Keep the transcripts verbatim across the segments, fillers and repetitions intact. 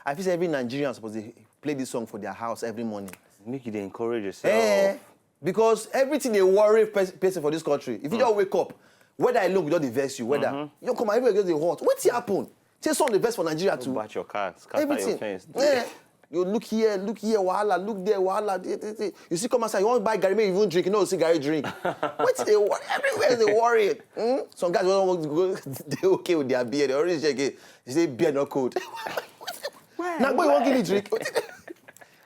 I feel say every Nigerian suppose dey play this song for their house every morning. Make you dey encourage yourself. Eh, because everything dey worry pers- person for this country. If you just wake up, weather alone go just dey vex you. Weather, you come out, everywhere just dey hot. Wetin happen? Say sun dey vex for Nigeria too. Bash your car, scatter Everything. Your fence. Eh, you look here, look here, wahala, look there, wahala. Dey, dey, dey. You see, come outside, you wan buy garri, make you even drink, you no see garri drink. Wetin dey worry? Everywhere dey worry. Hmm? Some guys wey wan go dey okay with their beer, they already check it. You say beer no cold. Na go you wan give me drink?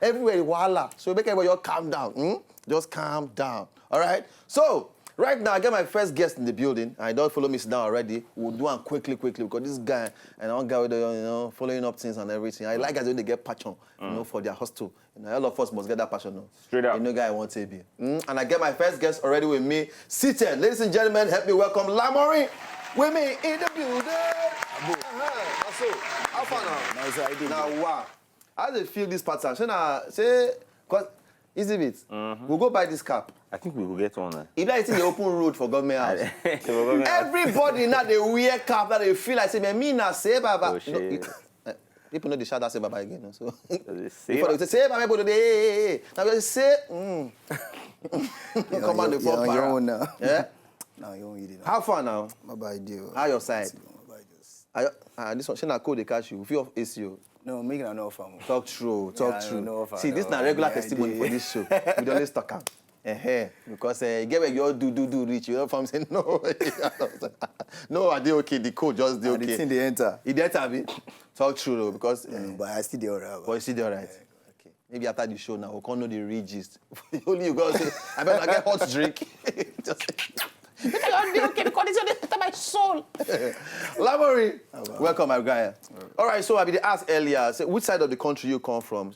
Everywhere wahala. So make everybody just calm down. Hmm? Just calm down. All right. So right now I get my first guest in the building. I don't follow me sit down already. We'll do am quickly, quickly because this guy and one guy with the, you know, following up things and everything. I like guys when they get passion, you know, for their hustle. You know, all of us must get that passion. No? Straight up. You know, guy I want to be. Mm? And I get my first guest already with me seated. Ladies and gentlemen, help me welcome Lamori with me in the building. Uh-huh. So, how far now? Now it's how I do. Now, wow. How do you feel this pattern? Say, na say, cause easy bit. We'll go buy this cap. I think we will get one. Now. If that thing dey open road for government house, Every everybody now dey wear cap, now dey feel like say, man, me na say baba. Oh, No, shit. you can't- eh, people no dey shout that say baba again. No? So Say before they say say baba, people dey hey hey hey. Now they say, mm. Come on, the You're on your phone. own now. Yeah. Now you own you. How far now? Bye bye deal. How your side? Bye bye just. I, ah, this one, shey na cold dey catch you. If you off A C o. No, make na no farm. Talk true, talk Yeah, true. no, no, See, this no, na no, regular no, testimony I for dey- this show. We dey always talk am. Uh-huh. Because uh, you get where you all do do do reach, you know from say no. No, I dey okay. The code just dey And the okay. Thing dey enter. E dey enter abi? Talk true though, because uh, Mm, but I still dey alright. but you still dey alright. Okay. Maybe after the show now, we'll come know the real gist. Only you go say, I better get hot drink. Just, maybe I'll be okay because this one dey enter my soul. Lamori, welcome, my guy. All right, so I be dey ask earlier, say which side of the country you come from?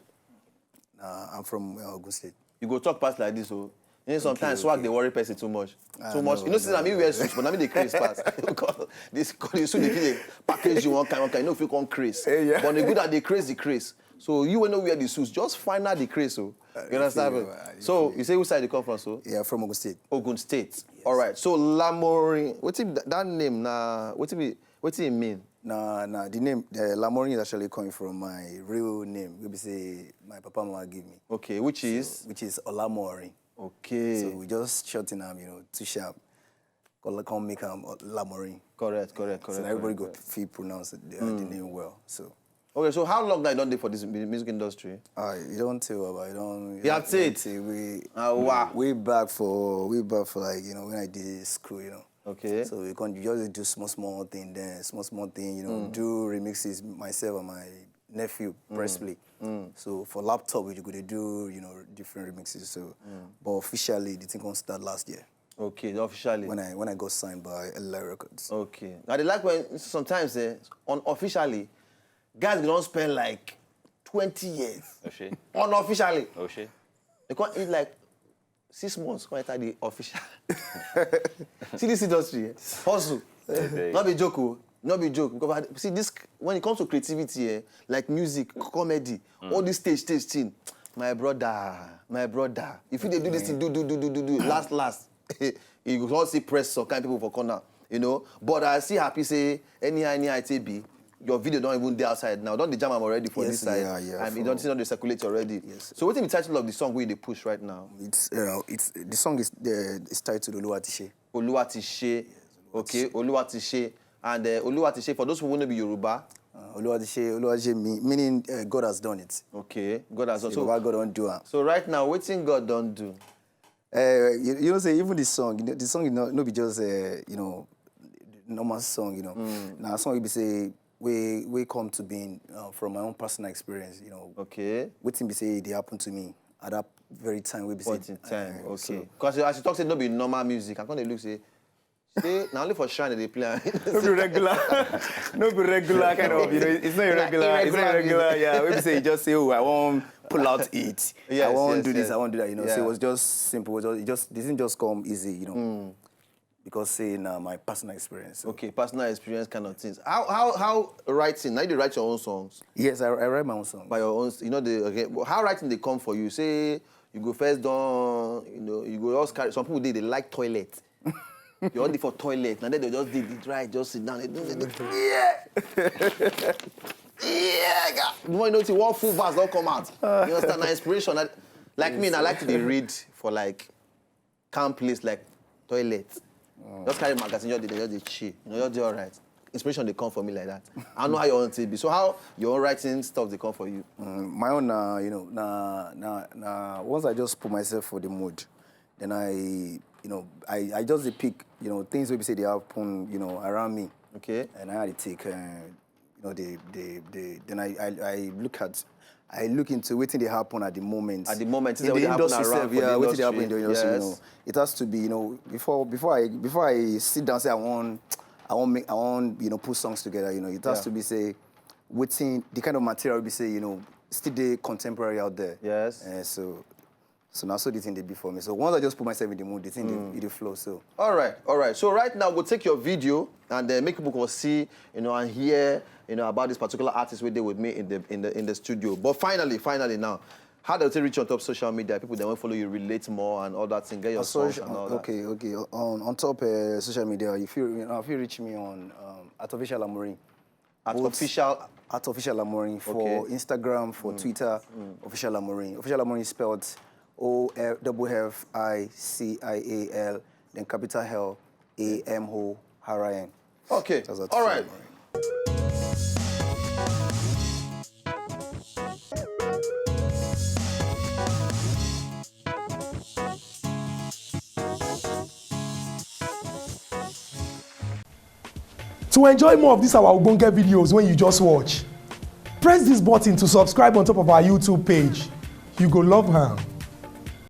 Nah, I'm from uh, Ogun State. You go talk past like this, oh. You know, sometimes Okay, swag okay. dey worry person too much. Ah, Too much. no, You know, since no, I mean no. Wear suit, but I mean the craze pass. Because this, this suit dey fit dey package you one kind, one kind. You know, if you come craze, Eh, yeah. but the good that they craze, the craze. So you wey no wear the suit, just find out the craze, oh. You understand? feel Me? you, I So feel you say which side you come from, so? Yeah, from Ogun State. Ogun State. All right. So Lamori, what that name na? What be? What it mean? Nah, nah. The name uh, Lamori is actually coming from my real name. We be say my papa mama give me, Okay, which is which is Olamori. Okay. So we just shorten am, you know, too sharp. Call come make am Lamori. Correct, correct, correct. So that everybody correct, go feel pronounce the, the name well. So Okay, so how long now you don dey for this mu- music industry? I you don't tell about I don't. You have said- We Ah, wow. Way back for way back for like you know when I did school, you know. Okay. So we can just do small small thing then small small thing, you know, do remixes myself and my nephew Presley. So for laptop we could do you know different remixes. So but officially the thing gonna start last year Okay, officially. when I when I got signed by L L I Records. Okay. I dey like when sometimes eh, unofficially, guys go don spend like twenty years. Oshé. Unofficially. Oshé. They come eat like six months, come enter the official. See this industry, eh? Hustle. Okay. Not be joke, oh. Not be joke. Because I, see this when it comes to creativity, eh, like music, comedy, all this stage, stage thing. My brother, my brother. If you dey do this thing, do do do do do do. Last last, you go all see press some kind people for corner, you know. But I still happy say anyhow anyhow it take be, your video don even dey outside now. Don dey jam am already for Yes, this side. yeah, yeah, And e for- don still don dey circulate already. Yes. So wetin be title of the song wey you dey push right now? It's uh, it's the song is uh, is titled Oluwatishe. Oluwatishe. Okay, Oluwatishe. And uh, Oluwatishe, for those people who no be Yoruba. Uh, Oluwatishe, Oluwatishe mean, meaning uh, God has done it. Okay, God has So also. Baba God don do am. So right now, wetin God don do? Uh, you, you know say even the song, you know, the song is not no be just uh, you know normal song, you know. Na song you be say we we come to being uh, from my own personal experience, you know. Okay. Wetin be say dey happen to me at that very time wey be say Point in time. uh, Okay. So, Because as you talk say no be normal music, I come dey look say, say na only for shrine they dey play am. no be regular, no be regular kind of. You know, it's not Like irregular. It's not irregular irregular. Yeah, we say you just say, oh, I want pull out it. Yes, I want yes, do this. yes. I want do that. You know, so Yeah. it was just simple. It, was just, it just it doesn't just come easy. You know. because say na my personal experience. So. Okay, personal experience kind of things. How how how writing? Now you dey write your own songs Yes, I, I write my own songs. by your own. You know the okay. How writing dey come for you? Say you go first don you know you go just carry. Some people dey dey like toilet. You all dey for toilet na then they just dey dey dry just sit down. They do they do yeah yeah. God. The more you know, see one full verse don come out. You understand? Na inspiration. Na, like me, na like to dey read for like calm place like toilet. Just carry magazine, just dey just dey chill. You know, just dey alright. Inspiration dey come for me like that. I know how your own thing be. So how your own writing stuff dey come for you? Mm, my own, uh, you know, na na na once I just put myself for the mood, then I, you know, I I just dey pick, you know, things wey be say dey happen, you know, around me, Okay. and I had to take, uh, you know, the the the then I I, I look at. I look into wetin dey happen at the moment. At the moment, in things the wey dey happen industry around sef, for the yeah, wetin dey happen industry. in the industry, you Yes. know, it has to be, you know, before before I before I sit down say I want I want make I want you know put songs together, you know, it has Yeah. to be say wetin the kind of material we be say you know still dey contemporary out there. Yes. Uh, so so na so the thing dey be for me. So once I just put myself in the mood, the thing dey, it dey flow. So All right, all right. So right now we'll take your video and uh, make people go see, you know, and hear, you know, about this particular artist wey dey with me in the in the in the studio. But finally, finally now, how do they reach on top social media? People they want follow you, relate more and all that thing, get your songs Social- and all that. Okay, okay. On on top uh, social media, if you you know if you reach me on um, at official Amorim. At Both official. At official Amorim for Okay. Instagram, for Twitter, official Amorim. Official Amorim is spelled O F double F I C I A L, then capital L A M O R I N. Okay. That's at All right. Official Amorim. To enjoy more of these our ogbonge videos when you just watch, press this button to subscribe on top of our YouTube page. You go love am.